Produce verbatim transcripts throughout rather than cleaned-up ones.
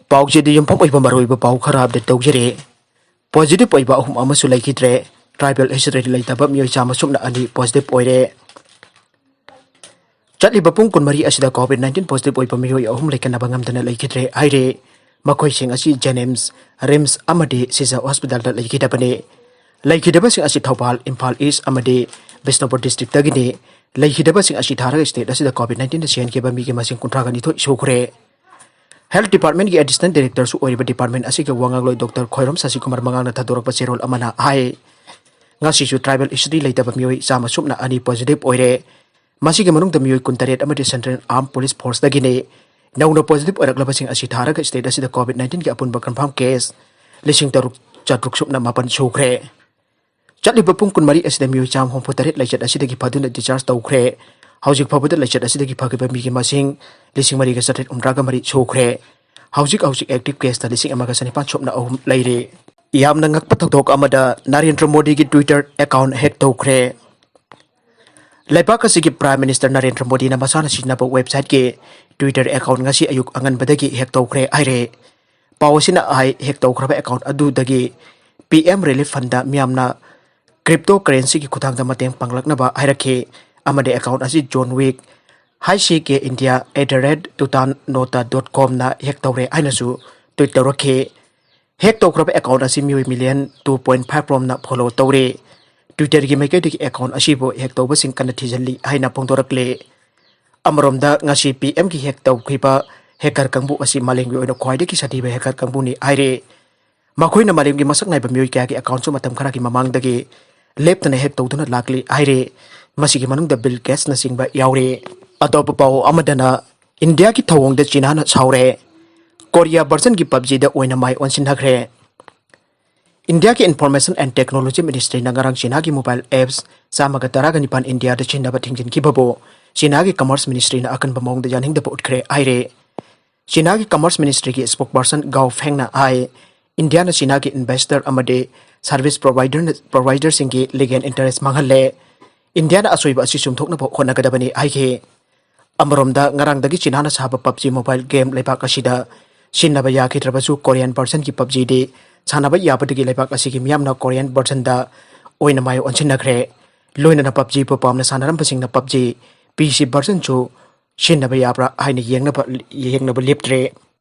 ꯄꯥꯎꯆꯦꯗ ꯌꯨꯝꯐꯝ ꯑꯣꯏꯕ ꯃꯔꯨꯑꯣꯏꯕ ꯄꯥꯎ ꯈꯔ ꯑꯞꯗꯦꯠ ꯇꯧꯖꯔꯤ꯫ ꯄꯣꯖꯤꯇꯤꯚ ꯑꯣꯏꯕ ꯑꯍꯨꯝ ꯑꯃꯁꯨ ꯂꯩꯈꯤꯗ꯭ꯔꯦ꯫ ꯇ꯭ꯔꯥꯏꯕꯦꯜ ꯍꯤꯁꯇ꯭ꯔꯤꯗ ꯂꯩꯇꯕ ꯃꯤꯑꯣꯏ ꯆꯥꯝꯃ ꯁꯨꯞꯅ ꯑꯅꯤ ꯄꯣꯖꯤꯇꯤꯚ ꯑꯣꯏꯔꯦ꯫ ꯆꯠꯂꯤꯕ ꯄꯨꯡ ꯀꯨꯟꯃꯔꯤ ꯑꯁꯤꯗ ꯀꯣꯚꯤꯗ ꯅꯥꯏꯟꯇꯤꯟ ꯄꯣꯖꯤꯇꯤꯚ ꯑꯣꯏꯕ ꯃꯤꯑꯣꯏ ꯑꯍꯨꯝ ꯂꯩꯈꯠꯅꯕ ꯉꯝꯗꯅ ꯂꯩꯈꯤꯗ꯭ꯔꯦ ꯍꯥꯏꯔꯦ꯫ ꯃꯈꯣꯏꯁꯤꯡ ꯑꯁꯤ ꯖꯦꯅꯤꯝꯁ, ꯔꯤꯝꯁ ꯑꯃꯗꯤ ꯁꯤꯖ ꯍꯣꯁꯄꯤꯇꯥꯜꯗ ꯂꯩꯈꯤꯗꯕꯅꯤ꯫ ꯂꯩꯈꯤꯗꯕꯁꯤꯡ ꯑꯁꯤ ꯊꯧꯕꯥꯜ, ꯏꯝꯐꯥꯜ ꯏꯁ ꯑꯃꯗꯤ ꯕꯤꯁꯅꯨꯄꯨꯔ ꯗꯤꯁꯇ꯭ꯔꯤꯛꯇꯒꯤꯅꯤ꯫ ꯂꯩꯈꯤꯗꯕꯁꯤꯡ ꯑꯁꯤ ꯊꯥꯔꯒ ꯁ꯭ꯇꯦꯠ ꯑꯁꯤꯗ ꯀꯣꯚꯤꯗ ꯅꯥꯏꯟꯇꯤꯟꯗ ꯁꯤꯍꯟꯈꯤꯕ ꯃꯤꯒꯤ ꯃꯁꯤꯡ ꯀꯨꯟꯊ꯭ꯔꯥꯒ ꯅꯤꯊꯣꯏ ꯁꯨꯈ꯭ꯔꯦ꯫ ꯍꯦꯜꯊ ꯗꯤꯄꯥꯔꯠꯃꯦꯟꯒꯤ ꯑꯦꯗꯤꯁꯅꯦꯜ ꯗꯥꯏꯔꯦꯛꯇꯔꯁꯨ ꯑꯣꯏꯔꯤꯕ ꯗꯤꯄꯥꯔꯠꯃꯦꯟ ꯑꯁꯤꯒꯤ ꯋꯥ ꯉꯥꯡꯂꯣꯏ ꯗꯣꯛꯇꯔ ꯈꯣꯏꯔꯣꯝ ꯁꯁꯤꯀꯨꯃꯥꯔ ꯃꯉꯥꯡꯅ ꯊꯥꯗꯣꯔꯛꯄ ꯆꯦꯔꯣꯜ ꯑꯃꯅ ꯍꯥꯏ, ꯉꯁꯤꯁꯨ ꯇ꯭ꯔꯥꯏꯕꯦꯜ ꯍꯤꯁꯇ꯭ꯔꯤ ꯂꯩꯇꯕ ꯃꯤꯑꯣꯏ ꯆꯥꯝꯃ ꯁꯨꯞꯅ ꯑꯅꯤ ꯄꯣꯖꯤꯇꯤꯚ ꯑꯣꯏꯔꯦ꯫ ꯃꯁꯤꯒꯤ ꯃꯅꯨꯡꯗ ꯃꯤꯑꯣꯏ ꯀꯨꯟꯇꯔꯦꯠ ꯑꯃꯗꯤ ꯁꯦꯟꯇ꯭ꯔꯦꯜ ꯑꯥꯔꯝ ꯄꯨꯂꯤꯁ ꯐꯣꯔꯁꯇꯒꯤꯅꯤ꯫ ꯅꯧꯅ ꯄꯣꯖꯤꯇꯤꯚ ꯑꯣꯏꯔꯛꯂꯕꯁꯤꯡ ꯑꯁꯤ ꯊꯥꯔꯒ ꯁ꯭ꯇꯦꯠ ꯑꯁꯤꯗ ꯀꯣꯚꯤꯗ ꯅꯥꯏꯟꯇꯤꯟꯒꯤ ꯑꯄꯨꯟꯕ ꯀꯟꯐꯥꯔꯝ ꯀꯦꯁ ꯂꯤꯁꯤꯡ ꯇꯔꯨꯛ ꯆꯥꯇ꯭ꯔꯨꯛ ꯁꯨꯞꯅ ꯃꯥꯄꯟ ꯁꯨꯈ꯭ꯔꯦ꯫ ꯆꯠꯂꯤꯕ ꯄꯨꯡ ꯀꯨꯟꯃꯔꯤ ꯑꯁꯤꯗ ꯃꯤꯑꯣꯏ ꯆꯥꯝꯃ ꯍꯨꯝꯐꯨ ꯇꯔꯦꯠ ꯂꯩꯆꯠ ꯑꯁꯤꯗꯒꯤ ꯐꯗꯨꯅ ꯗꯤꯁꯆꯥꯔꯖ ꯇꯧꯈ꯭ꯔꯦ꯫ ꯍꯧꯖꯤꯛ ꯐꯥꯎꯕꯗ ꯂꯩꯆꯠ ꯑꯁꯤꯗꯒꯤ ꯐꯈꯤꯕ ꯃꯤꯒꯤ ꯃꯁꯤꯡ ꯂꯤꯁꯤꯡ ꯃꯔꯤꯒ ꯆꯥꯇ꯭ꯔꯦꯠ ꯍꯨꯝꯗ꯭ꯔꯥꯒ ꯃꯔꯤ ꯁꯨꯈ꯭ꯔꯦ꯫ ꯍꯧꯖꯤꯛ ꯍꯧꯖꯤꯛ ꯑꯦꯛꯇꯤꯚ ꯀꯦꯁꯇ ꯂꯤꯁꯤꯡ ꯑꯃꯒ ꯆꯅꯤꯄꯥꯟ ꯁꯨꯞꯅ ꯑꯍꯨꯝ ꯂꯩꯔꯤ꯫ ꯌꯥꯝꯅ ꯉꯛꯄ ꯊꯧꯗꯣꯛ ꯑꯃꯗ ꯅꯔꯦꯟꯗ꯭ꯔ ꯃꯣꯗꯤꯒꯤ ꯇ꯭ꯋꯤꯇꯔ ꯑꯦꯀꯥꯎꯟ ꯍꯦꯛ ꯇꯧꯈ꯭ꯔꯦ꯫ ꯂꯩꯕꯥꯛ ꯑꯁꯤꯒꯤ ꯄ꯭ꯔꯥꯏꯝ ꯃꯤꯅꯤꯁꯇꯔ ꯅꯔꯦꯟꯗ꯭ꯔ ꯃꯣꯗꯤꯅ ꯃꯁꯥꯅ ꯁꯤꯖꯤꯟꯅꯕ ꯋꯦꯕꯁꯥꯏꯠꯀꯤ ꯇ꯭ꯋꯤꯇꯔ ꯑꯦꯀꯥꯎꯟ ꯉꯁꯤ ꯑꯌꯨꯛ ꯑꯉꯟꯕꯗꯒꯤ ꯍꯦꯛ ꯇꯧꯈ꯭ꯔꯦ ꯍꯥꯏꯔꯦ꯫ ꯄꯥꯎ ꯑꯁꯤꯅ ꯍꯥꯏ, ꯍꯦꯛ ꯇꯧꯈ꯭ꯔꯕ ꯑꯦꯀꯥꯎꯟ ꯑꯗꯨꯗꯒꯤ ꯄꯤ ꯑꯦꯝ ꯔꯤꯂꯤꯐ ꯐꯟꯗ ꯃꯤꯌꯥꯝꯅ ꯀ꯭ꯔꯤꯞꯇꯣ ꯀꯔꯦꯟꯁꯤꯒꯤ ꯈꯨꯠꯊꯥꯡꯗ ꯃꯇꯦꯡ ꯄꯥꯡꯂꯛꯅꯕ ꯍꯥꯏꯔꯛꯈꯤ ꯑꯃꯗꯤ ꯑꯦꯀꯥꯎꯟ ꯑꯁꯤ John Wick, Hi C K India at the rate tutan nota dot comꯅ ꯍꯦꯛ ꯇꯧꯔꯦ ꯍꯥꯏꯅꯁꯨ ꯇ꯭ꯋꯤꯠ ꯇꯧꯔꯛꯈꯤ꯫ ꯍꯦꯛ ꯇꯧꯈ꯭ꯔꯕ ꯑꯦꯀꯥꯎꯟ ꯑꯁꯤ ꯃꯤꯑꯣꯏ ꯃꯤꯂꯤꯌꯟ ꯇꯨ ꯄꯣꯏꯟ ꯐꯥꯏꯚ ꯔꯣꯝꯅ ꯐꯣꯂꯣ ꯇꯧꯔꯦ꯫ ꯇ꯭ꯋꯤꯇꯔꯒꯤ ꯃꯥꯏꯀꯩꯗꯒꯤ ꯑꯦꯀꯥꯎꯟ ꯑꯁꯤꯕꯨ ꯍꯦꯛ ꯇꯧꯕꯁꯤꯡ ꯀꯟꯅ ꯊꯤꯖꯤꯜꯂꯤ ꯍꯥꯏꯅ ꯐꯣꯡꯗꯣꯔꯛꯂꯦ꯫ ꯑꯃꯔꯣꯝꯗ ꯉꯁꯤ ꯄꯤ ꯑꯦꯝꯒꯤ ꯍꯦꯛ ꯇꯧꯈꯤꯕ ꯍꯦꯀꯔ ꯀꯥꯡꯕꯨ ꯑꯁꯤ ꯃꯥꯂꯦꯝꯒꯤ ꯑꯣꯏꯅ ꯈ꯭ꯋꯥꯏꯗꯒꯤ ꯁꯥꯊꯤꯕ ꯍꯦꯀꯔ ꯀꯥꯡꯕꯨꯅꯤ ꯍꯥꯏꯔꯦ꯫ ꯃꯈꯣꯏꯅ ꯃꯥꯂꯦꯝꯒꯤ ꯃꯁꯛ ꯅꯥꯏꯕ ꯃꯤꯑꯣꯏ ꯀꯌꯥꯒꯤ ꯑꯦꯀꯥꯎꯟꯁꯨ ꯃꯇꯝ ꯈꯔꯒꯤ ꯃꯃꯥꯡꯗꯒꯤ ꯂꯦꯞꯇꯅ ꯍꯦꯛ ꯇꯧꯗꯨꯅ ꯂꯥꯛꯂꯤ ꯍꯥꯏꯔꯦ꯫ ꯃꯁꯤꯒꯤ ꯃꯅꯨꯡꯗ ꯕꯤꯜ ꯒꯦꯠꯁꯅꯆꯤꯡꯕ ꯌꯥꯎꯔꯦ꯫ ꯑꯇꯣꯞꯄ ꯄꯥꯎ ꯑꯃꯗꯅ ꯏꯟꯗꯤꯌꯥꯒꯤ ꯊꯧꯑꯣꯡꯗ ꯆꯤꯅꯥꯅ ꯁꯥꯎꯔꯦ꯫ ꯀꯣꯔꯤꯌꯥ ꯚꯔꯖꯟꯒꯤ ꯄꯕꯖꯤꯗ ꯑꯣꯏꯅ ꯃꯥꯏ ꯑꯣꯟꯁꯤꯟꯅꯈ꯭ꯔꯦ꯫ ꯏꯟꯗꯤꯌꯥꯒꯤ ꯏꯟꯐꯣꯔꯃꯦꯁꯟ ꯑꯦꯟ ꯇꯦꯛꯅꯣꯂꯣꯖꯤ ꯃꯤꯅꯤꯁꯇ꯭ꯔꯤꯅ ꯉꯔꯥꯡ ꯆꯤꯅꯥꯒꯤ ꯃꯣꯕꯥꯏꯜ ꯑꯦꯞꯁ ꯆꯥꯝꯃꯒ ꯇꯔꯥꯒ ꯅꯤꯄꯥꯟ ꯏꯟꯗꯤꯌꯥꯗ ꯁꯤꯖꯤꯟꯅꯕ ꯊꯤꯡꯖꯤꯟꯈꯤꯕꯕꯨ ꯆꯤꯅꯥꯒꯤ ꯀꯃꯔꯁ ꯃꯤꯅꯤꯁꯇ꯭ꯔꯤꯅ ꯑꯀꯟꯕ ꯃꯑꯣꯡꯗ ꯌꯥꯅꯤꯡꯗꯕ ꯎꯠꯈ꯭ꯔꯦ ꯍꯥꯏꯔꯦ꯫ ꯆꯤꯅꯥꯒꯤ ꯀꯃꯔꯁ ꯃꯤꯅꯤꯁꯇ꯭ꯔꯤꯒꯤ ꯁ꯭ꯄꯣꯛꯄꯔꯁꯟ ꯒꯥꯎ ꯐꯦꯡꯅ ꯍꯥꯏ, ꯏꯟꯗꯤꯌꯥꯅ ꯆꯤꯅꯥꯒꯤ ꯏꯟꯚꯦꯁꯇꯔ ꯑꯃꯗꯤ ꯁꯔꯚꯤꯁ ꯄ꯭ꯔꯣꯚꯥꯏꯗꯔꯅ, ꯄ꯭ꯔꯣꯚꯥꯏꯗꯔꯁꯤꯡꯒꯤ ꯂꯤꯒꯦꯜ ꯏꯟꯇꯔꯦꯁ ꯃꯥꯡꯍꯜꯂꯦ꯫ ꯏꯟꯗꯤꯌꯥꯅ ꯑꯁꯣꯏꯕ ꯑꯁꯤ ꯆꯨꯝꯊꯣꯛꯅꯕ ꯍꯣꯠꯅꯒꯗꯕꯅꯤ ꯍꯥꯏꯈꯤ꯫ ꯑꯃꯔꯣꯝꯗ ꯉꯔꯥꯡꯗꯒꯤ ꯆꯤꯅꯥꯅ ꯁꯥꯕ ꯄꯕꯖꯤ ꯃꯣꯕꯥꯏꯜ ꯒꯦꯝ ꯂꯩꯕꯥꯛ ꯑꯁꯤꯗ ꯁꯤꯟꯅꯕ ꯌꯥꯈꯤꯗ꯭ꯔꯕꯁꯨ Korean versionꯒꯤ PUBGꯗꯤ ꯁꯥꯟꯅꯕ ꯌꯥꯕꯗꯒꯤ ꯂꯩꯕꯥꯛ ꯑꯁꯤꯒꯤ ꯃꯤꯌꯥꯝꯅ Korean versionꯗ ꯑꯣꯏꯅ ꯃꯥꯏ ꯑꯣꯟꯁꯤꯟꯅꯈ꯭ꯔꯦ꯫ ꯂꯣꯏꯅꯅ PUBGꯕꯨ ꯄꯥꯝꯅ ꯁꯥꯟꯅꯔꯝꯕꯁꯤꯡꯅ PUBG PC versionꯁꯨ ꯁꯤꯟꯅꯕ ꯌꯥꯕ꯭ꯔꯥ ꯍꯥꯏꯅ ꯌꯦꯡꯅꯕ, ꯌꯦꯡꯅꯕ ꯂꯦꯞꯇ꯭ꯔꯦ꯫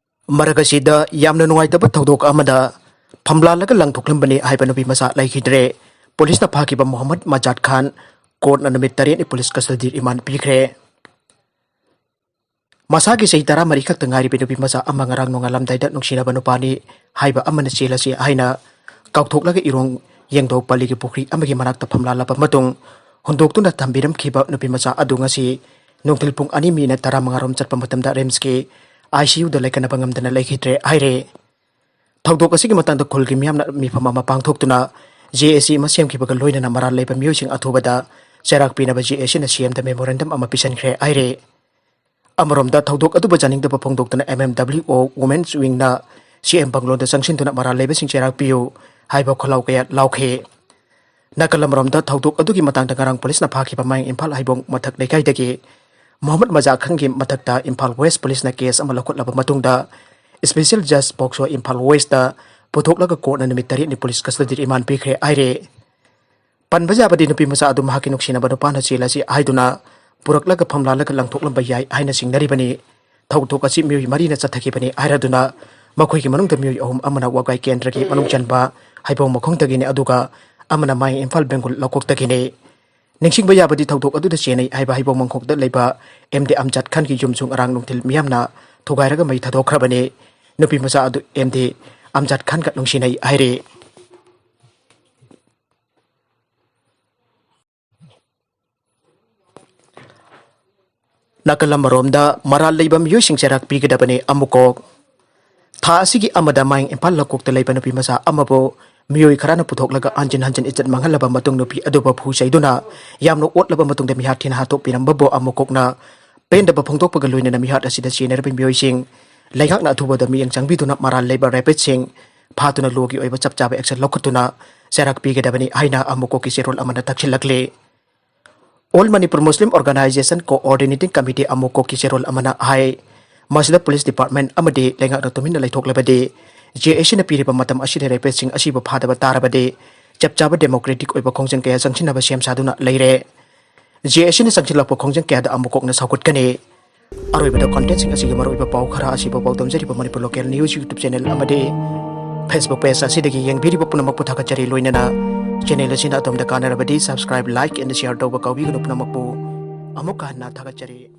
ꯃꯔꯛ ꯑꯁꯤꯗ ꯌꯥꯝꯅ ꯅꯨꯡꯉꯥꯏꯇꯕ ꯊꯧꯗꯣꯛ ꯑꯃꯗ ꯐꯝꯂꯥꯜꯂꯒ ꯂꯪꯊꯣꯛꯂꯝꯕꯅꯤ ꯍꯥꯏꯕ ꯅꯨꯄꯤ ꯃꯆꯥ ꯂꯩꯈꯤꯗ꯭ꯔꯦ꯫ ꯄꯨꯂꯤꯁꯅ ꯐꯥꯈꯤꯕ ꯃꯣꯍꯝꯃꯗ ꯃꯖꯥꯗ ꯈꯥꯟ ꯀꯣꯔꯠꯅ ꯅꯨꯃꯤꯠ ꯇꯔꯦꯠꯅꯤ ꯄꯨꯂꯤꯁ ꯀꯁꯇꯗꯤ ꯔꯤꯃꯥꯟ ꯄꯤꯈ꯭ꯔꯦ꯫ ꯃꯁꯥꯒꯤ ꯆꯍꯤ ꯇꯔꯥꯃꯔꯤ ꯈꯛꯇ ꯉꯥꯏꯔꯤꯕ ꯅꯨꯄꯤ ꯃꯆꯥ ꯑꯃ ꯉꯔꯥꯡ ꯅꯣꯡꯉꯥꯜꯂꯝꯗꯥꯏꯗ ꯅꯨꯡꯁꯤꯅꯕ ꯅꯨꯄꯥꯅꯤ ꯍꯥꯏꯕ ꯑꯃꯅ ꯆꯦꯜꯂꯁꯤ ꯍꯥꯏꯅ ꯀꯥꯎꯊꯣꯛꯂꯒ ꯏꯔꯣꯡ ꯌꯦꯡꯗꯧ ꯄꯜꯂꯤꯒꯤ ꯄꯨꯈ꯭ꯔꯤ ꯑꯃꯒꯤ ꯃꯅꯥꯛꯇ ꯐꯝꯂꯥꯜꯂꯕ ꯃꯇꯨꯡ ꯍꯨꯟꯗꯣꯛꯇꯨꯅ ꯊꯝꯕꯤꯔꯝꯈꯤꯕ ꯅꯨꯄꯤ ꯃꯆꯥ ꯑꯗꯨ ꯉꯁꯤ ꯅꯨꯡꯊꯤꯜ ꯄꯨꯡ ꯑꯅꯤ ꯃꯤꯅꯠ ꯇꯔꯥꯃꯉꯥ ꯔꯣꯝ ꯆꯠꯄ ꯃꯇꯝꯗ ꯔꯤꯝꯁꯀꯤ ICUꯗ ꯂꯩꯈꯠꯅꯕ ꯉꯝꯗꯅ ꯂꯩꯈꯤꯗ꯭ꯔꯦ ꯍꯥꯏꯔꯦ꯫ ꯊꯧꯗꯣꯛ ꯑꯁꯤꯒꯤ ꯃꯇꯥꯡꯗ ꯈꯨꯜꯒꯤ ꯃꯤꯌꯥꯝꯅ ꯃꯤꯐꯝ ꯑꯃ ꯄꯥꯡꯊꯣꯛꯇꯨꯅ JAC ꯑꯃ ꯁꯦꯝꯈꯤꯕꯒ ꯂꯣꯏꯅꯅ ꯃꯔꯥꯜ ꯂꯩꯕ ꯃꯤꯑꯣꯏꯁꯤꯡ ꯑꯊꯨꯕꯗ ꯆꯩꯔꯥꯛ ꯄꯤꯅꯕ JACꯅ CMꯗ memorandum ꯑꯃ ꯄꯤꯁꯤꯟꯈ꯭ꯔꯦ ꯍꯥꯏꯔꯦ꯫ ꯑꯃꯔꯣꯝꯗ ꯊꯧꯗꯣꯛ ꯑꯗꯨꯕꯨ ꯌꯥꯅꯤꯡꯗꯕ ꯐꯣꯡꯗꯣꯛꯇꯨꯅ MMWO Women's Wingꯅ CM ꯕꯪꯒꯂꯣꯗ ꯆꯪꯁꯤꯟꯗꯨꯅ ꯃꯔꯥꯜ ꯂꯩꯕꯁꯤꯡ ꯆꯩꯔꯥꯛ ꯄꯤꯌꯨ ꯍꯥꯏꯕ ꯈꯣꯜꯂꯥꯎ ꯀꯌꯥ ꯂꯥꯎꯈꯤ꯫ ꯅꯥꯀꯜ ꯑꯃꯔꯣꯝꯗ ꯊꯧꯗꯣꯛ ꯑꯗꯨꯒꯤ ꯃꯇꯥꯡꯗ ꯉꯔꯥꯡ ꯄꯨꯂꯤꯁꯅ ꯐꯥꯈꯤꯕ ꯃꯌꯥꯡ ꯏꯝꯐꯥꯜ ꯍꯩꯕꯣꯡ ꯃꯊꯛ ꯂꯩꯀꯥꯏꯗꯒꯤ ꯃꯣꯍꯝꯃꯗ ꯃꯖꯥ ꯈꯥꯟꯒꯤ ꯃꯊꯛꯇ ꯏꯝꯐꯥꯜ ꯋꯦꯁ ꯄꯨꯂꯤꯁꯅ case ꯑꯃ ꯂꯧꯈꯠꯂꯕ ꯃꯇꯨꯡꯗ special judge POCSO Imphal west ꯄꯨꯊꯣꯛꯂꯒ ꯀꯣꯔꯠꯅ ꯅꯨꯃꯤꯠ ꯇꯔꯦꯠꯅꯤ ꯄꯨꯂꯤꯁ ꯀꯁꯇꯗꯤ ꯔꯤꯃꯥꯟ ꯄꯤꯈ꯭ꯔꯦ ꯍꯥꯏꯔꯦ꯫ ꯄꯟꯕ ꯌꯥꯕꯗꯤ ꯅꯨꯄꯤ ꯃꯆꯥ ꯑꯗꯨ ꯃꯍꯥꯛꯀꯤ ꯅꯨꯡꯁꯤꯅꯕ ꯅꯨꯄꯥꯅ ꯆꯦꯜꯂꯁꯤ ꯍꯥꯏꯗꯨꯅ ꯄꯨꯔꯛꯂꯒ ꯐꯝꯂꯥꯜꯂꯒ ꯂꯪꯊꯣꯛꯂꯝꯕ ꯌꯥꯏ ꯍꯥꯏꯅ ꯆꯤꯡꯅꯔꯤꯕꯅꯤ꯫ ꯊꯧꯗꯣꯛ ꯑꯁꯤ ꯃꯤꯑꯣꯏ ꯃꯔꯤꯅ ꯆꯠꯊꯈꯤꯕꯅꯤ ꯍꯥꯏꯔꯗꯨꯅ ꯃꯈꯣꯏꯒꯤ ꯃꯅꯨꯡꯗ ꯃꯤꯑꯣꯏ ꯑꯍꯨꯝ ꯑꯃꯅ ꯋꯥꯒꯥꯏ ꯀꯦꯟꯗ꯭ꯔꯒꯤ ꯃꯅꯨꯡ ꯆꯟꯕ ꯍꯩꯕꯣꯡ ꯃꯈꯣꯡꯗꯒꯤꯅꯤ, ꯑꯗꯨꯒ ꯑꯃꯅ ꯃꯌꯥꯡ ꯏꯝꯐꯥꯜ ꯕꯦꯡꯒꯨꯜ ꯂꯧꯀꯣꯛꯇꯒꯤꯅꯤ꯫ ꯅꯤꯡꯁꯤꯡꯕ ꯌꯥꯕꯗꯤ ꯊꯧꯗꯣꯛ ꯑꯗꯨꯗ ꯆꯦꯟꯅꯩ ꯍꯥꯏꯕ ꯍꯩꯕꯣꯡ ꯃꯈꯣꯡꯗ ꯂꯩꯕ MD ꯑꯝꯖꯥꯗ ꯈꯥꯟꯒꯤ ꯌꯨꯝꯁꯨ ꯉꯔꯥꯡ ꯅꯨꯡꯊꯤꯜ ꯃꯤꯌꯥꯝꯅ ꯊꯨꯒꯥꯏꯔꯒ ꯃꯩ ꯊꯥꯗꯣꯛꯈ꯭ꯔꯕꯅꯤ꯫ ꯅꯨꯄꯤ ꯃꯆꯥ ꯑꯗꯨ MD ꯑꯝꯖꯥꯗ ꯈꯥꯟꯒ ꯅꯨꯡꯁꯤꯅꯩ ꯍꯥꯏꯔꯤ꯫ ꯅꯥꯀꯜ ꯑꯃꯔꯣꯝꯗ ꯃꯔꯥꯜ ꯂꯩꯕ ꯃꯤꯑꯣꯏꯁꯤꯡ ꯆꯩꯔꯥꯛ ꯄꯤꯒꯗꯕꯅꯤ ꯑꯃꯨꯛꯀꯣꯛ꯫ ꯊꯥ ꯑꯁꯤꯒꯤ ꯑꯃꯗ ꯃꯌꯥꯡ ꯏꯝꯐꯥꯜ ꯂꯧꯀꯣꯛꯇ ꯂꯩꯕ ꯅꯨꯄꯤ ꯃꯆꯥ ꯑꯃꯕꯨ ꯃꯤꯑꯣꯏ ꯈꯔꯅ ꯄꯨꯊꯣꯛꯂꯒ ꯍꯟꯖꯤꯟ ꯍꯟꯖꯤꯟ ꯏꯖꯠ ꯃꯥꯡꯍꯜꯂꯕ ꯃꯇꯨꯡ ꯅꯨꯄꯤ ꯑꯗꯨꯕꯨ ꯐꯨ ꯆꯩꯗꯨꯅ ꯌꯥꯝꯅ ꯑꯣꯠꯂꯕ ꯃꯇꯨꯡꯗ ꯃꯤꯍꯥꯠ ꯊꯤꯅ ꯍꯥꯠꯇꯣꯛꯄꯤꯔꯝꯕꯕꯨ ꯑꯃꯨꯛꯀꯣꯛꯅ ꯄꯦꯟꯗꯕ ꯐꯣꯡꯗꯣꯛꯄꯒ ꯂꯣꯏꯅꯅ ꯃꯤꯍꯥꯠ ꯑꯁꯤꯗ ꯆꯦꯟꯅꯔꯕ ꯃꯤꯑꯣꯏꯁꯤꯡ ꯂꯩꯉꯥꯛꯅ ꯑꯊꯨꯕꯗ ꯃꯤꯠꯌꯦꯡ ꯆꯪꯕꯤꯗꯨꯅ ꯃꯔꯥꯜ ꯂꯩꯕ rapistꯁꯤꯡ ꯐꯥꯗꯨꯅ lawꯒꯤ ꯑꯣꯏꯕ ꯆꯞ ꯆꯥꯕ action ꯂꯧꯈꯠꯇꯨꯅ ꯆꯩꯔꯥꯛ ꯄꯤꯒꯗꯕꯅꯤ ꯍꯥꯏꯅ ꯑꯃꯨꯛꯀꯣꯛꯀꯤ ꯆꯦꯔꯣꯜ ꯑꯃꯅ ꯇꯛꯁꯤꯜꯂꯛꯂꯤ꯫ All Manipur Muslim Organisation Coordinating Committee ꯑꯃꯨꯛꯀꯣꯛꯀꯤ ꯆꯦꯔꯣꯜ ꯑꯃꯅ ꯍꯥꯏ, ꯃꯁꯤꯗ police department ꯑꯃꯗꯤ ꯂꯩꯉꯥꯛꯅ ꯇꯨꯃꯤꯟꯅ ꯂꯩꯊꯣꯛꯂꯕꯗꯤ, ꯖꯦ ꯑꯦ ꯁꯤꯅ ꯄꯤꯔꯤꯕ ꯃꯇꯝ ꯑꯁꯤꯗ rapistꯁꯤꯡ ꯑꯁꯤꯕꯨ ꯐꯥꯗꯕ ꯇꯥꯔꯕꯗꯤ, ꯆꯞ ꯆꯥꯕ democratic ꯑꯣꯏꯕ ꯈꯣꯡꯖꯪ ꯀꯌꯥ ꯆꯪꯁꯤꯟꯅꯕ ꯁꯦꯝ ꯁꯥꯗꯨꯅ ꯂꯩꯔꯦ꯫ ꯖꯦ ꯑꯦ ꯁꯤꯅ ꯆꯪꯁꯤꯜꯂꯛꯄ ꯈꯣꯡꯖꯪ ꯀꯌꯥꯗ ꯑꯃꯨꯛ ꯀꯣꯛꯅ ꯁꯧꯒꯠꯀꯅꯤ꯫ ꯑꯔꯣꯏꯕꯗ contentꯁꯤꯡ ꯑꯁꯤꯒꯤ ꯃꯔꯨꯑꯣꯏꯕ ꯄꯥꯎ ꯈꯔ ꯑꯁꯤꯕꯨ ꯄꯥꯎꯗꯝꯖꯔꯤꯕ Manipur Local News YouTube channel ꯑꯃꯗꯤ Facebook page ꯑꯁꯤꯗꯒꯤ ꯌꯦꯡꯕꯤꯔꯤꯕ ꯄꯨꯝꯅꯃꯛꯄꯨ ꯊꯥꯒꯠꯆꯔꯤ꯫ ꯂꯣꯏꯅꯅ channel ꯑꯁꯤꯅ ꯑꯗꯣꯝꯗ ꯀꯥꯟꯅꯔꯕꯗꯤ subscribe, like and share ꯇꯧꯕ ꯀꯥꯎꯕꯤꯒꯅꯨ ꯄꯨꯝꯅꯃꯛꯄꯨ꯫ ꯑꯃꯨꯛꯀ ꯍꯟꯅ ꯊꯥꯒꯠꯆꯔꯤ꯫